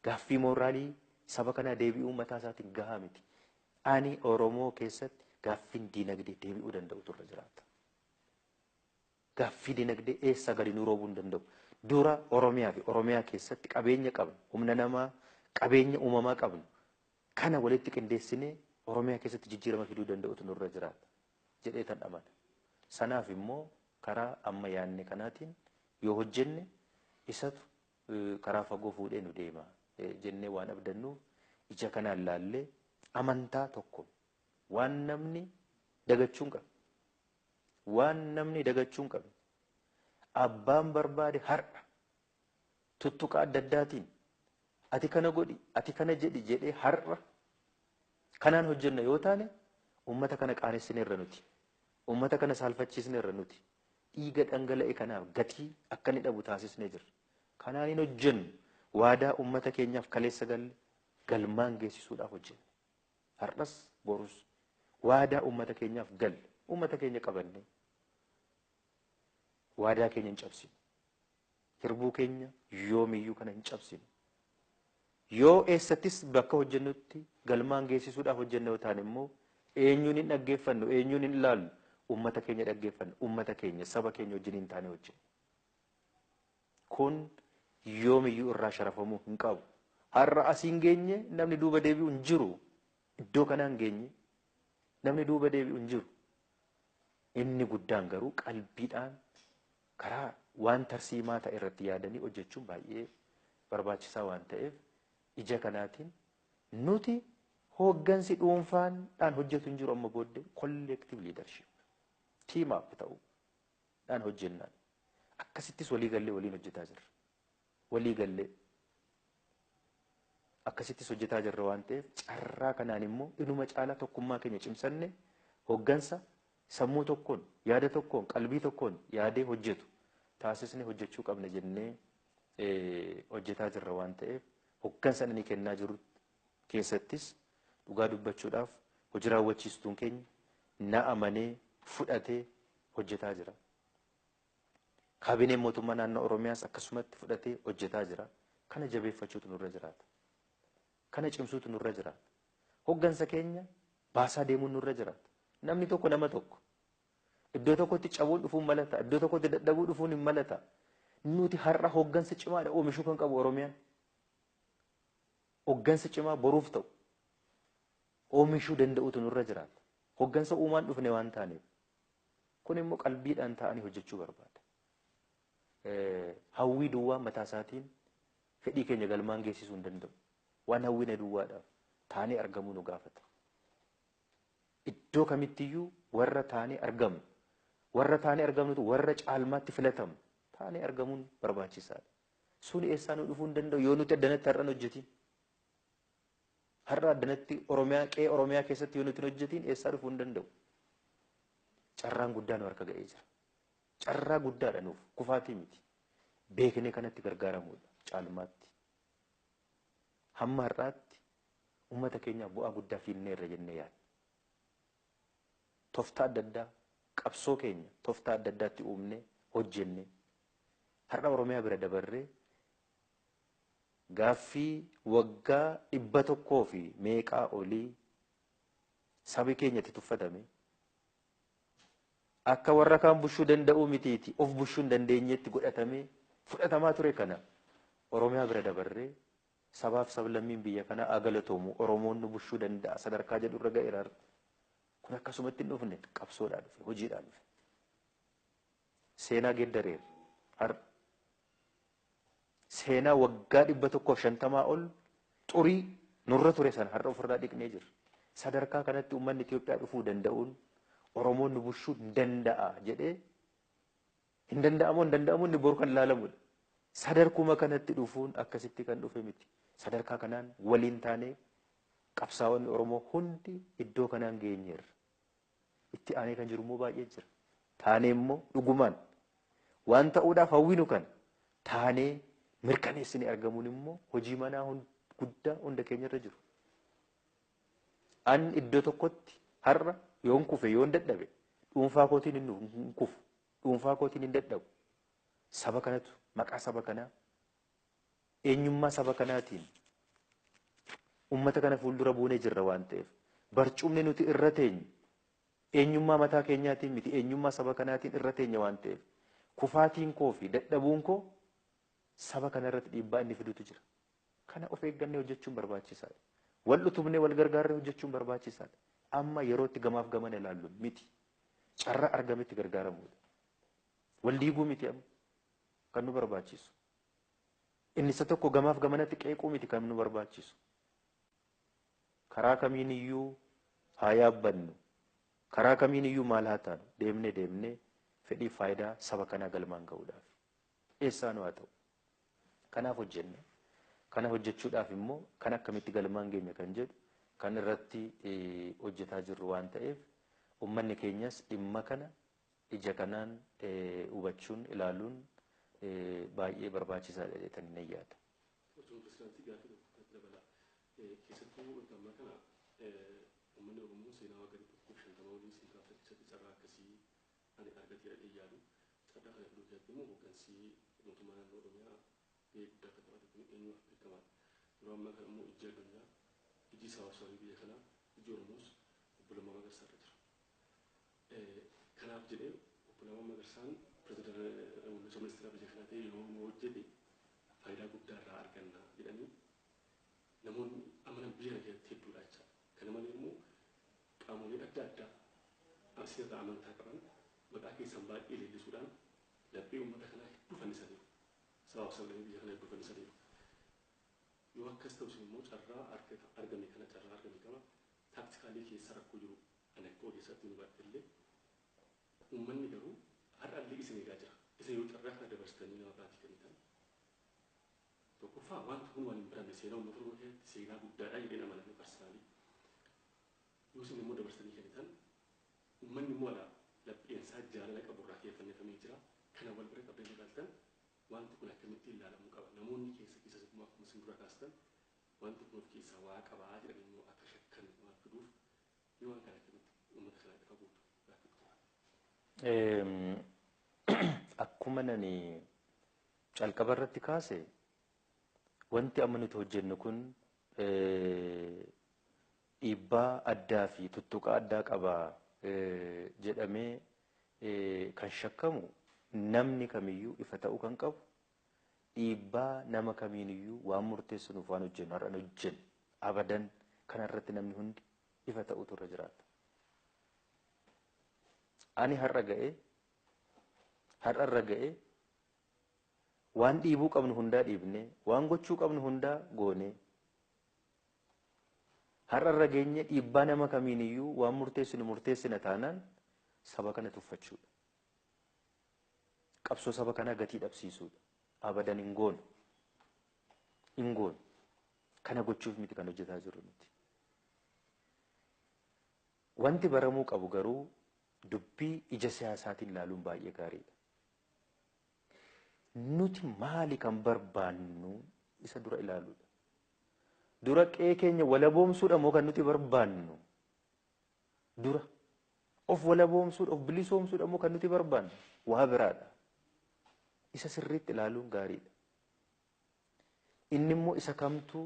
Gaaffii mooraalii saba kanaa deebi'uu mataa isaatiin gahaa miti. Ani Oromoo keessatti gaaffiin diinagdee deebi'uu danda'utu irra jiraata. Gaaffii diinagdee eessaa gadi nu roobuu hin danda'u. Dura Oromiyaa fi Oromiyaa keessatti qabeenya qabnu, humna namaa, qabeenya uumamaa qabnu kana walitti qindeessinee Oromiyaa keessatti jijjiirama fiduu danda'utu nurra jiraata jedhee tan amana. Sanaaf immoo karaa amma yaadne kanaatiin yoo hojjenne isatu karaa fagoo fuudhee nu deema jennee waan abdannuuf ija kanaan laallee amantaa tokko waan namni dagachuu hin qabne. Waan namni dagachuu hin qabne. Abbaan barbaade har'a tuttuqa adda addaatiin ati kana godhi ati kana jedhi jedhee har'a kanaan hojjenna yoo taane uummata kana qaanessinee irra nuti. Uummata kana saalfachiisnee irra nuti. Dhiiga dhangala'e kanaaf gatii akka inni dhabu taasisnee jirra. Kanaan hin hojjennu waadaa uummata keenyaaf kaleessa galle galmaan geessisuudhaaf hojjenna. Har'as borus waadaa uummata keenyaaf galle uummata keenya qabanne waadaa keenya hin cabsinu. Hirbuu keenya yoomiyyuu kana hin cabsinu. Yoo eessattis bakka hojjennutti galmaan geessisuudhaaf hojjenna yoo ta'an immoo eenyuun hin dhaggeeffannu, eenyuun hin ilaallu, uummata keenya dhaggeeffannu, uummata keenya saba keenya wajjin hin taane hojjenna. Kun yoomiyyuu irraa sharafamuu hin qabu. Har'a asiin geenye namni duuba deebi'u hin jiru. Iddoo kanaan geenye namni duuba deebi'u hin jiru. Inni guddaan garuu qalbiidhaan karaa waan tarsiimaa ta'e irratti yaadanii hojjechuun baay'ee barbaachisaa waan ta'eef ija kanaatiin nuti hooggansi dhuunfaadhaan hojjetu hin jiru amma booddee collective leadership team up ta'uudhaan hojjennaan. Akkasittis walii gallee waliin hojjetaa jirra. Walii gallee akkasittis hojjetaa jirra waan ta'eef carraa kanaan immoo inuma caalaa tokkummaa keenya cimsanne hooggansa sammuu tokkoon yaada tokkoon qalbii tokkoon yaadee hojjetu taasisne hojjechuu qabna jennee hojjetaa jirra waan ta'eef hooggansa inni kennaa jiru keessattis dhugaa dubbachuudhaaf hojii raawwachiistuun keenya na amanee fudhatee hojjetaa jira. Kaabineen mootummaa naannoo Oromiyaas akkasumatti fudhatee hojjetaa jira. Kana jabeeffachuutu nurra jiraata. Kana cimsuutu nurra jiraata. Hooggansa keenya baasaa deemuun nurra jiraata. Namni tokko nama tokko. Iddoo tokkotti cabuun dhufuun malata. Iddoo tokkotti dadhabuu dhufuun hin malata. Nuti har'a hooggansa cimaadha oomishuu kan qabu Oromiyaan. Hooggansa cimaa boruuf ta'u oomishuu danda'utu nurra jiraata. Hooggansa uumaan dhufne waan taaneef. Kun immoo qalbiidhaan ta'anii hojjechuu barbaada. Hawwii duwwaa mataa isaatiin fedhii keenya galmaan geessisuu hin danda'u. Waan hawwine duwwaadhaaf taanee argamuu nu gaafata. Iddoo kamittiyyuu warra taanee argamnu, warra taanee argamnutu warra caalmaatti filatamu taanee argamuun barbaachisaadha. Sun eessaa nu dhufuu hin danda'u yoo nuti addanatti har'a hin hojjetin. Har'a addanatti Oromiyaa qe'ee Oromiyaa keessatti yoo nuti hin hojjetin eessaa dhufuu hin danda'u. Carraan guddaa nu harka ga'ee jira. Carraa guddaadha nuuf kufaatii miti. Beeknee kanatti gargaaramuudha caalmaatti. Hamma har'aatti uummata keenyaaf bu'aa guddaa fiinneerra jennee yaadna. Tooftaa adda addaa qabsoo keenya tooftaa adda addaatti uumnee hojjennee har'a Oromiyaa bira dabarree gaaffii waggaa 100 fi meeqaa olii sabi keenya itti tuffatame akka warra kaan bushuu danda'uu mitiiti of bushuu hin dandeenyetti godhatamee fudhatamaa ture kana Oromiyaa bira dabarree sabaaf sablammiin biyya kanaa agalatoomu Oromoon nu bushuu danda'a sadarkaa jedhu irra ga'eera. Kun akkasumatti hin dhufne qabsoodhaan dhufe hojiidhaan dhufe. Seenaa geeddareera har'a. Seenaa waggaa 150 ol xurii nurra ture sana har'a ofirraa dhiqnee jirra. Sadarkaa kanatti uummanni Itoophiyaa dhufuu danda'uun Oromoon nu bushuu danda'a jedhee hin danda'amu hin danda'amu inni boru kan ilaalamudha. Sadarkuma kanatti dhufuun akkasitti kan dhufe miti. Sadarkaa kanaan waliin taanee qabsaa'onni Oromoo hundi iddoo kanaan geenyeerra. Itti aanee kan jiru immoo baay'ee jira. Taanee immoo dhugumaan waan ta'uudhaaf hawwinu kana taanee mirkaneessinee argamuun immoo hojii manaa guddaa hunda keenyarra jiru. An iddoo tokkotti har'a yoon kufe yoon dadhabe dhuunfaa kootiin hin kufu dhuunfaa kootiin hin dadhabu. Saba kanatu maqaa saba kanaa eenyummaa saba kanaatiin uummata kana fuuldura buunee jirra waan ta'eef barcumni nuti irra teenyu eenyummaa mataa keenyaatiin miti eenyummaa saba kanaatiin irra teenya waan ta'eef kufaatiin koo fi dadhabuun koo saba kanarratti dhiibbaa inni fidutu jira. Kana of eeggannee hojjechuun barbaachisaadha. Wal utubnee wal gargaarree hojjechuun barbaachisaadha. Amma yerootti gamaaf gamana ilaallu miti. Carraa argametti gargaaramuudha. Wal diiguu miti amma kan nu barbaachisu. Inni isa tokko gamaaf gamanatti qeequu miti kan nu barbaachisu. Karaa kamiiniyyuu haa yaabbannu. Karaa kamiiniyyuu maal haa taanu deemnee deemnee fedhii faayidaa saba kanaa galmaan ga'uudhaaf. Eessaanuu haa ta'u. Kanaaf hojjenna. Kana hojjechuudhaaf immoo kan akkamitti galmaan geenya kan jedhu kan irratti hojjetaa jirru waan ta'eef uummanni keenyas dhimma kana Ija kanaan hubachuun ilaaluun baay'ee barbaachisaadha jedhanii nan yaada. Osoo pirezidaantii gaaffii tokko dabala. Keessattuu wanta ammaa kana uummanni Oromoo seenaa waggaa 150 olii isin gaafa keessatti carraa akkasii ani argateera jedhee yaadu. Carraa kana fiduu keessatti immoo hooggansi mootummaa naannoo Oromiyaa gahee guddaa akka taphate kun eenyuuf beekamaadha. Yeroo ammaa kana immoo ijji addunyaa, ijji sabaaf biyya kanaa, ijji Oromoos obbo Lammaa Magarsaa irra jira. Kanaaf jedhee obbo Lammaa Magarsaan pirezidaantii ministeera biyya kanaa ta'ee yeroo hojjete faayidaa guddaa irraa arganna jedhanii namoonni amanan biyya kana keessatti hedduudha jechaadha. Kana malee immoo qaamoleen adda addaa asirraa amantaa qaban maqaa keessan baay'ee leellisuudhaan laphee uummata kanaa hedduu fannisaniiru. Sabaaf sablammii biyya kanaa hedduu fannisaniiru. Yoo akkas ta'us immoo carraa argame kana carraa argame kana taaktikaalii keessa rakkoo jiru ani akka ogeessaatti nu baadhe illee uummanni garuu har'allee isin eegaa jira. Isin yoo carraa kana dabarsitanii nama biraatii kennitan tokkoffaa wanti kun waan hin baramne seenaa uummata Oromoo keessatti seenaa guddaadha jedheen amaname parsanaalii. Yoo isin immoo dabarsitanii kennitan uummanni immoo alaa lapheensaa jaalala qabu irraa keeffannifamee jira. Kana wal bira qabdanii ilaaltan wanti kun akkamitti ilaalamuu qaba. Namoonni keessa keessas immoo akkuma isin dura kaastan wanti kun of keessaa waa qabaa jedhanii immoo akka shakkan waan fiduuf yoo waan kana akkamitti uummata kanaa ifa guutu gaaffii qaba. Akkuma nani calqaba irratti kaase wanti amma nuti hojjennu kun dhiibbaa addaa fi tuttuqaa addaa qaba jedhamee kan shakkamu namni kamiyyuu ifa ta'uu kan qabu dhiibbaa nama kamiiniyyuu waan murteessinuuf waan hojjennu har'an hojjennu abadan kanarratti namni hundi ifa ta'utu irra jiraata. Ani har'a ga'ee har'arra ga'ee waan dhiibuu qabnu hundaa dhiibnee waan gochuu qabnu hundaa goonee har'arra geenye dhiibbaa nama kamiiniyyuu waan murteessinu murteessina taanaan saba kana tuffachuudha. Qabsoo saba kanaa gatii dhabsiisuudha. Abadan hin goonu. Hin goonu. Kana gochuuf miti kan hojjetaa jirru nuti. Wanti baramuu qabu garuu dubbii ija siyaasaatiin ilaaluun baay'ee gaariidha. Nuti maali kan barbaannu isa dura ilaaluudha. Dura qe'ee keenya walaboomsuudha moo kan nuti barbaannu? Dura of walaboomsuudha, of bilisoomsuudha moo kan nuti barbaannu? Waa biraadha. Isa sirriitti ilaaluun gaariidha. Inni immoo isa kamtuu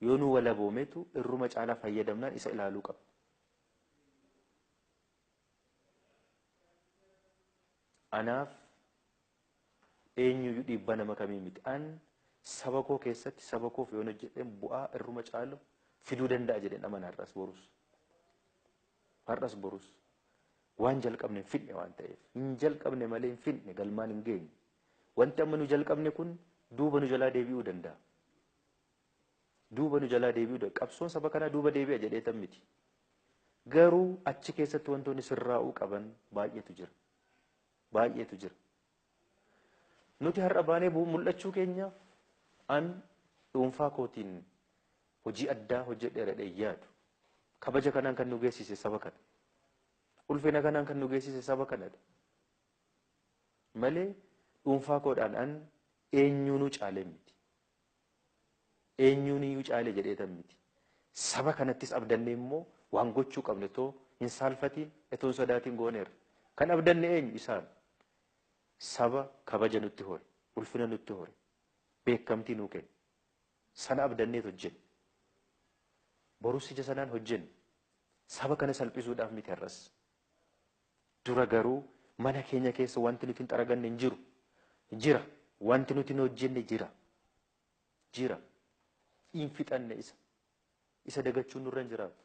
yoo nu walaboometu irruma caalaa fayyadamnaan isa ilaaluu qabna. Anaaf eenyuyyuu dhiibbaa nama kamii miti. An saba koo keessatti saba koof yoon hojjedheen bu'aa irruma caalu fiduu danda'a jedheen amana har'as borus. Har'as borus. Waan jalqabne hin fidne waan ta'eef. Hin jalqabne malee hin fidne galmaan hin geenye. Wanti amma nu jalqabne kun duuba nu jalaa deebi'uu danda'a. Duuba nu jalaa deebi'uu danda'a. Qabsoon saba kanaa duuba deebi'a jedhee tan miti. Garuu achi keessatti wantoonni sirraa'uu qaban baay'eetu jira. Baay'eetu jira. Nuti har'a baanee mul'achuu keenyaaf an dhuunfaa kootiin hojii addaa hojjedheera jedhee yaadu. Kabaja kanaan kan nu geessise saba kana. Ulfina kanaan kan nu geessise saba kanadha. Malee dhuunfaa koodhaan an eenyuunuu caalee miti. Eenyuuniyyuu caalee jedhee tan miti. Saba kanattis abdannee immoo waan gochuu qabne too hin saalfatiin itoo hin sodaatiin gooneerra. Kan abdanne eenyu isaan. Saba kabaja nutti hore, ulfina nutti hore, beekamtii nuu kenne. Sana abdanneet hojjenne. Borus ija sanaan hojjenne. Saba kana salphisuudhaaf miti har'as. Dura garuu mana keenya keessa wanti nuti hin xaraganne hin jiru. Jira. Wanti nuti hin hojjenne jira. Jira. Hin fixanne isa. Isa dagachuun nurra hin jiraatu.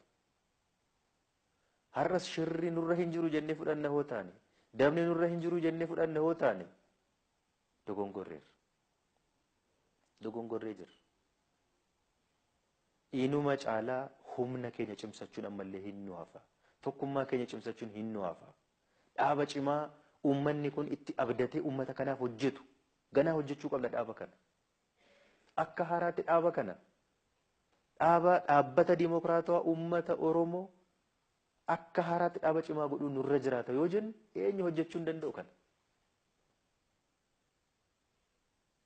Har'as shirri nurra hin jiru jennee fudhanna hoo taane, dabni nurra hin jiru jennee fudhanna hoo taane, dogongorreerra. Dogongorree jirra. Inuma caalaa humna keenya cimsachuun ammallee hin nu hafa. Tokkummaa keenya cimsachuun hin nu hafa. Dhaaba cimaa uummanni kun itti abdatee uummata kanaaf hojjetu. Ganaa hojjechuu qabna dhaaba kana. Akka haaraatti dhaaba kana. Dhaaba dhaabbata dimokiraatawaa uummata Oromoo Akka haaraatti dhaaba cimaa godhuu nurra jiraata yoo jennu eenyu hojjechuu hin danda'u kana.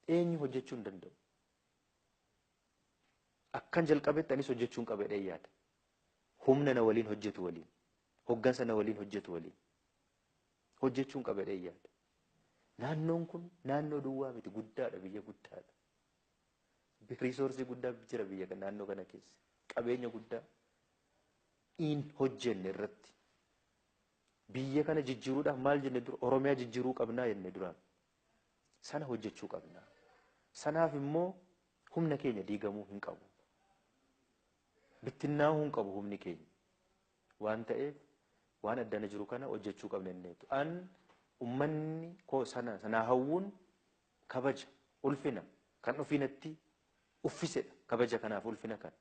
Eenyu hojjechuu hin danda'u. Akkan jalqabetti anis hojjechuu hin qaba jedhee yaada. Humna na waliin hojjetu waliin, hoggansa na waliin hojjetu waliin hojjechuu hin qaba jedhee yaada. Naannoon kun naannoo duwwaa miti, guddaadha, biyya guddaadha. Riisoorsii guddaa jira biyya naannoo kana keessa. Qabeenya guddaa in hojjenne irratti. Biyya kana jijjiiruudhaaf maal jenne dura? Oromiyaa jijjiiruu qabnaa jenne duraan. Sana hojjechuu qabnaa. Sanaaf immoo humna keenya diigamuu hin qabu. Bittinnaa'uu hin qabu humni keenya. Waan ta'eef waan addana jiru kana hojjechuu qabna jenneetu. An ummanni koo sana sanaa hawwuun kabaja, ulfina kan ofiinatti uffisedha. Kabaja kanaaf ulfina kana.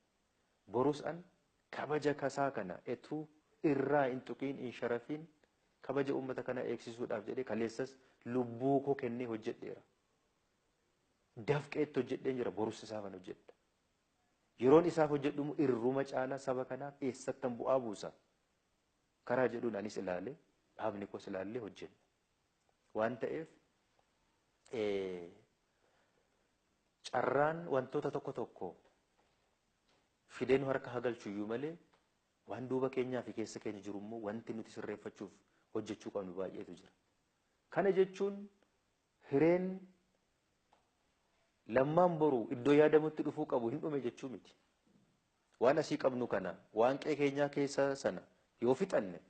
Borus an kabaja kasaa kana etuu irraa hin tuqiin hin sharafiin kabaja uummata kana eegsisuudhaaf jedhee kaleessas lubbuu koo kennee hojjedheera. Dafqeetti hojjedheen jira, borus isaafan hojjedha. Yeroon isaaf hojjedhu irruma caalaa saba kanaaf eessattan bu'aa buusa. Karaa jedhuun anis ilaalee dhaabni koos ilaallee hojjenna. Waan ta'eef carraan wantoota tokko tokko fidee nu harka hagalchu iyyuu malee waan duuba keenyaa fi keessa keenya jiru immoo wanti nuti sirreeffachuuf hojjechuu qabnu baay'eetu jira. Kana jechuun hireen lammaan boru iddoo yaadamutti dhufuu qabu hin dhume jechuu miti. Waan asii qabnu kana waan qe'ee keenyaa keessa sana yoo fixanne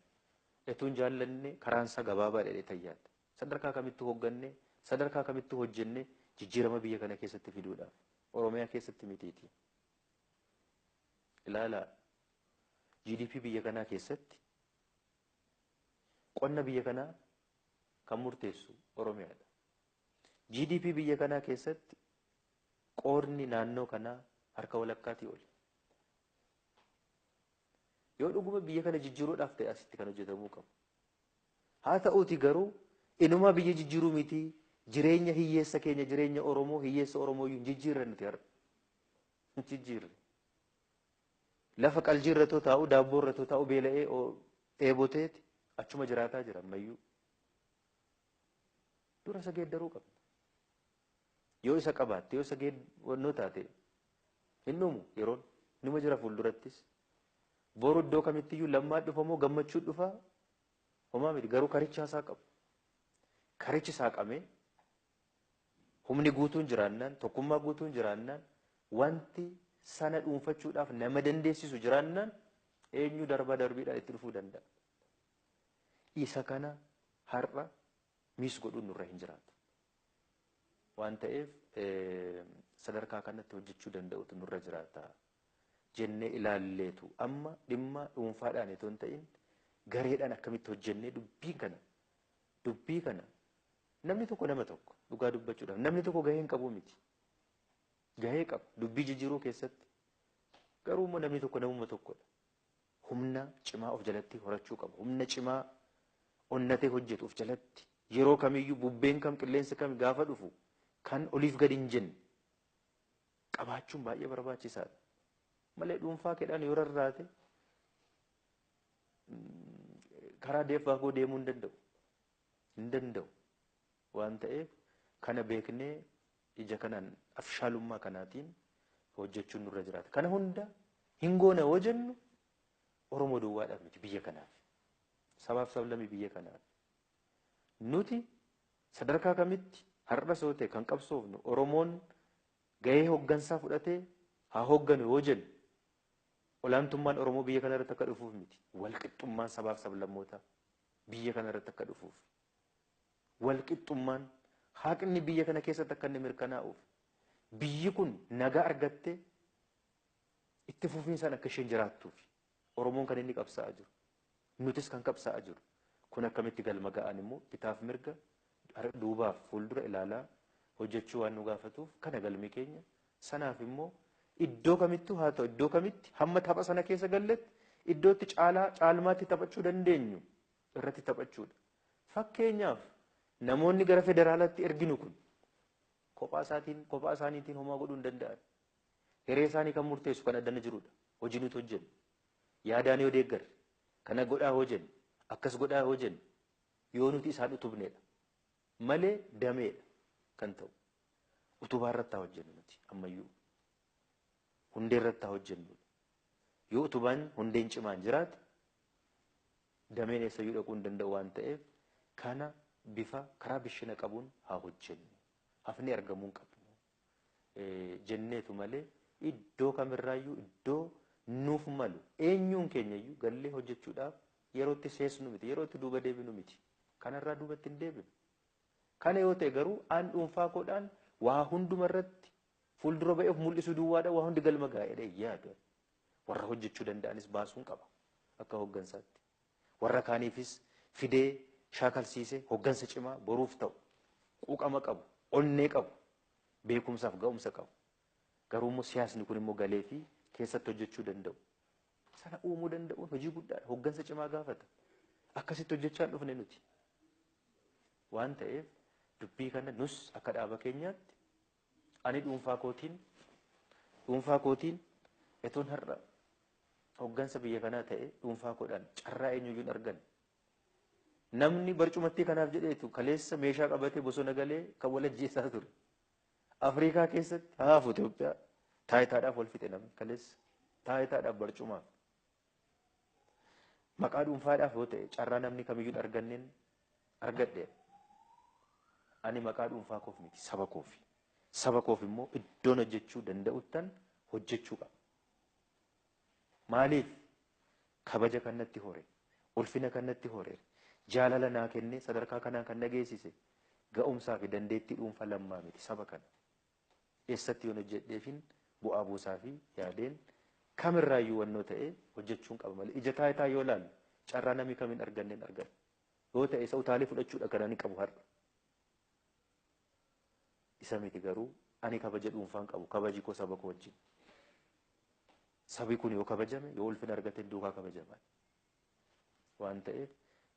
etuun jaallanne karaansaa gabaabaa dheedhee tayyaadha. Sadarkaa kamittuu hogganne, sadarkaa kamittuu hojjenne jijjiirama biyya kana keessatti fiduudhaaf Oromiyaa keessatti mitiiti. Ilaalaa GDP biyya kanaa keessatti qonna biyya kanaa kan murteessu Oromiyaadha. GDP biyya kanaa keessatti qoodni naannoo kanaa harka walakkaatii oli. Yoo dhuguma biyya kana jijjiiruudhaaf ta'e asitti kan hojjetamuu qabu. Haa ta'uuti garuu inumaa biyya jijjiiruu miti jireenya hiyyeessa keenya jireenya Oromoo hiyyeessa Oromoo iyyuu hin jijjiirre nuti har'a. Hin jijjiirre. Lafa qaljii irratoo taa'u daabboo irratoo taa'u beela'ee dheeboteeti achuma jiraataa jira ammayyuu. Dura isa geeddaruu qabna. Yoo isa qabaatte yoo isa wannoo taate hin dhumu yeroon numa jira fuuldurattis. Boru iddoo kamittiyyuu lammaa dhufa moo gammachuu dhufa homaa miti garuu karicha isaa qabu. Karichi saaqamee humni guutuun jiraannaan tokkummaa guutuun jiraannaan wanti sana dhuunfachuudhaaf nama dandeessisu jiraannaan eenyu darbaa darbiidhaan itti dhufuu danda'a. Isa kana har'a miis godhuun nurra hin jiraatu. Waan ta'eef sadarkaa kanatti hojjechuu danda'utu nurra jiraata jennee ilaalleetu amma dhimma dhuunfaadhaan itoo hin ta'in gareedhaan akkamitti hojjennee dubbii kana namni tokko nama tokko dhugaa dubbachuudhaaf namni tokko gahee hin qabu miti. Gahee qaba dubbii jijjiiruu keessatti garuu immoo namni tokko namuma tokkodha. Humna cimaa of jalatti horachuu qaba. Humna cimaa onnatee hojjetu of jalatti yeroo kamiyyuu bubbeen kam qilleensi kam gaafa dhufu kan oliif gadi hin jenne qabaachuun baay'ee barbaachisaadha. Malee dhuunfaa keedhaan yoo rarraate karaa deeffaa deemuu hin danda'u. Hin danda'u. Waan ta'eef kana beeknee ija kanaan afshaalummaa kanaatiin hojjechuun nurra jiraata. Kana hunda hin goone yoo jennu Oromoo duwwaadhaaf miti biyya kanaaf. Sabaaf sablammii biyya kanaaf. Nuti sadarkaa kamitti har'a soo ta'e kan qabsoofnu Oromoon gahee hoggansaa fudhatee haa hogganu yoo jennu olaantummaan Oromoo biyya kana irratti akka dhufuuf miti. Walqixxummaan sabaaf sablammootaa biyya kana irratti akka dhufuuf. Walqixxummaan haqni biyya kana keessatti akka inni mirkanaa'uuf biyyi kun nagaa argattee itti fufiinsaan akka isheen jiraattuuf Oromoon kan inni qabsaa'aa jiru. Nutis kan qabsaa'aa jiru. Kun akkamitti galma ga'an immoo bitaaf mirga duubaaf fuuldura ilaalaa hojjechuu waan nu gaafatuuf kana galmi keenya sanaaf immoo iddoo kamittuu haa ta'u iddoo kamitti hamma tapha sana keessa galletti iddootti caalaa caalmaatti taphachuu dandeenyu irratti taphachuudha. Fakkeenyaaf namoonni gara federaalaatti erginu kun kophaa isaaniitiin homaa godhuu hin danda'an. Hiree isaanii kan murteessu kan addana jirudha. Hojii nuti hojjennu. Yaadaan yoo deeggarre, Kana godhaa hoo jennu, akkas godhaa hoo jennu yoo nuti isaan utubneedha. Malee dameedha kan ta'u. Utubaa irratti haa hojjennu nuti ammayyuu. Hundee irratti haa hojjennu. Yoo utubaan hundeen cimaan jiraate dameen eessayyuu dhaquu hin danda'u waan ta'eef kana bifa karaa bishina qabuun haa hojjennu. Hafni argamuu hin qabnu. Jenneetu malee iddoo kamirraayyuu iddoo nuuf malu eenyuun keenyayyuu gallee hojjechuudhaaf yerootti seesnu miti, yerootti duuba deebinu miti. Kanarraa duubatti hin deebinu. Kana yoo ta'e garuu aan dhuunfaa koodhaan waa hundumarratti fuuldura ba'ee of mul'isuu duwwaadha waa hundi galma gaa'eedha yaadu. Warra hojjechuu danda'anis baasuun qaba akka hooggansaatti. Warra kaaniifis fidee shaakalsiisee hooggansa cimaa boruuf ta'u quuqama qabu, onnee qabu, beekumsaaf ga'umsa qabu. Garuu immoo siyaasni kun immoo galee fi keessatti hojjechuu danda'u. Sana uumuu danda'uun hojii guddaadha. Hooggansa cimaa gaafata. Akkasitti hojjechaa hin dhufne nuti. Waan ta'eef dubbii kana nus akka dhaaba keenyaatti ani dhuunfaa kootiin etoon har'a hooggansa biyya kanaa ta'e dhuunfaa koodhaan carraa eenyuyyuu hin arganne. Namni barcumattii kanaaf jedheetu kaleessa meeshaa qabatee bosona galee kan wal ajjeesaa ture. Afrikaa keessatti haafu Itoophiyaa taayitaadhaaf wal fixe namni kaleessa taayitaadhaaf barcumaaf. Maqaa dhuunfaadhaaf yoo ta'e carraa namni kamiyyuu hin arganneen argadhe. Ani maqaa dhuunfaa koof miti saba koofi. Saba koof immoo iddoon hojjechuu danda'uttan hojjechuu qaba. Maaliif kabaja kan natti hore, ulfina kan natti hore, jaalala naa kennee sadarkaa kanaan kan na geessise ga'umsaa fi dandeettii dhuunfaa lammaa miti saba kana. Eessatti yoon hojjedheefin bu'aa buusaa fi yaadeen kamirraayyuu wannoo ta'e hojjechuun qaba malee ija taayitaa yoo laalu carraa namni kamiin arganneen argama. Yoo ta'e isa utaalee fudhachuudha kan ani qabu har'a. Isa miti garuu ani kabaja dhuunfaan qabu kabaji koo saba koo wajjin. Sabi kun yoo kabajame yoo ulfina argate duukaa kabajama. Waan ta'eef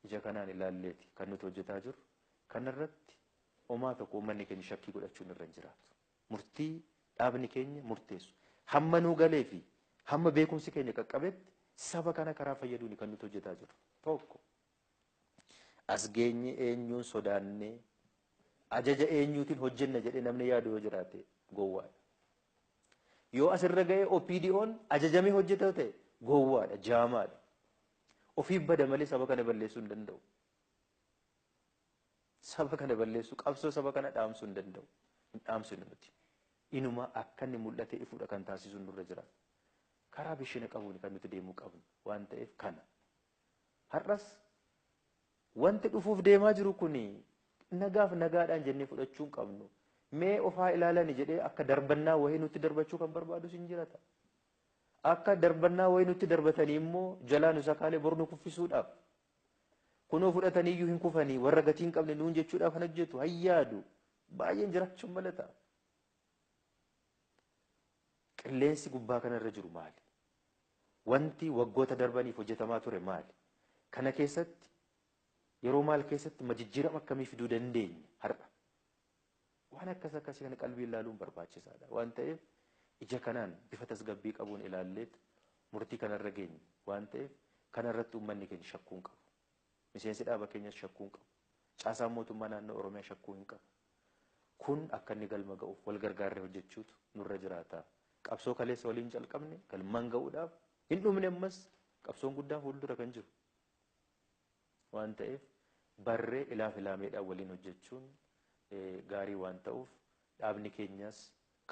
ija kanaan ilaalleeti kan nuti hojjetaa jirru kanarratti homaa tokko uummanni keenya shakkii godhachuun irra hin jiraatu. Murtii dhaabni keenya murteessu. Hamma nuu galee fi hamma beekumsi keenya qaqqabetti saba kana karaa fayyaduuni kan nuti hojjetaa jirru. Tokko as geenye eenyuun sodaannee ajaja eenyuutiin hojjenna jedhee namni yaadu yoo jiraate gowwaadha. Yoo asirra ga'ee OPDO'n ajajamee hojjeta ta'e gowwaadha, jaamaadha. Ofiif bada malee saba kana balleessuu hin danda'u. Saba kana balleessuu, qabsoo saba kana dhaamsuu hin danda'u. Hin dhaamsinu nuti. Inuma akka inni mul'ate ifuudha kan taasisu nurra jira. Karaa bishina qabuun kan nuti deemuu qabnu waan ta'eef kana. Har'as wanti dhufuuf deemaa jiru kuni nagaaf nagaadhaan jennee fudhachuu hin qabnu. Mee ofaa ilaalani jedhee akka darbannaa wayii nutti darbachuu kan barbaadus hin jirata. Akka darbannaa wayii nutti darbatanii immoo jalaa nu sakaalee bor nu kuffisuudhaaf. Kunoo fudhatanii iyyuu hin kufanii warra gatii hin qabne nuun jechuudhaaf kan hojjetu hayyaadu baay'een jiraachuun mala ta'a. Qilleensi gubbaa kanarra jiru maali? Wanti waggoota darbaniif hojjetamaa ture maali? Kana keessatti yeroo maal keessatti jijjiirama akkamii fiduu dandeenya har'a? Waan akkas akkasii kana qalbii ilaaluun barbaachisaadha. Waan ta'eef ija kanaan bifa tasgabbii qabuun ilaalleet murtii kanarra geenye waan ta'eef kanarratti uummanni keenya shakkuu hin qabu. Miseensi dhaaba keenyas shakkuu hin qabu. Caasaan mootummaa naannoo Oromiyaa shakkuu hin qabu. Kun akka inni galma ga'uuf wal gargaarree hojjechuutu nurra jiraata. Qabsoo kaleessa waliin calqabne galmaan ga'uudhaaf hin dhumne ammas qabsoon guddaan fuuldura kan jiru. Waan ta'eef barree ilaaf ilaameedhaan waliin hojjechuun gaarii waan ta'uuf dhaabni keenyas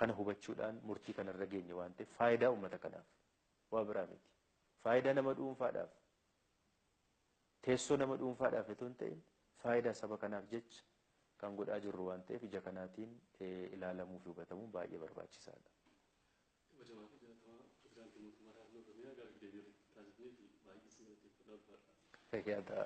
kana hubachuudhaan murtii kanarra geenye waan ta'eef faayidaa uummata kanaaf waa biraa miti. Faayidaa nama dhuunfaadhaaf teessoo nama dhuunfaadhaaf otoo hin ta'in faayidaa saba kanaaf jecha kan godhaa jirru waan ta'eef ija kanaatiin ilaalamuu fi hubatamuun baay'ee barbaachisaadha. Kabajamaa fi jaallatamaa pirezidaantii mootummaa naannoo Oromiyaa gara deebii taasifnee fi baay'ee si galateeffadha. Fayyaa ta'a.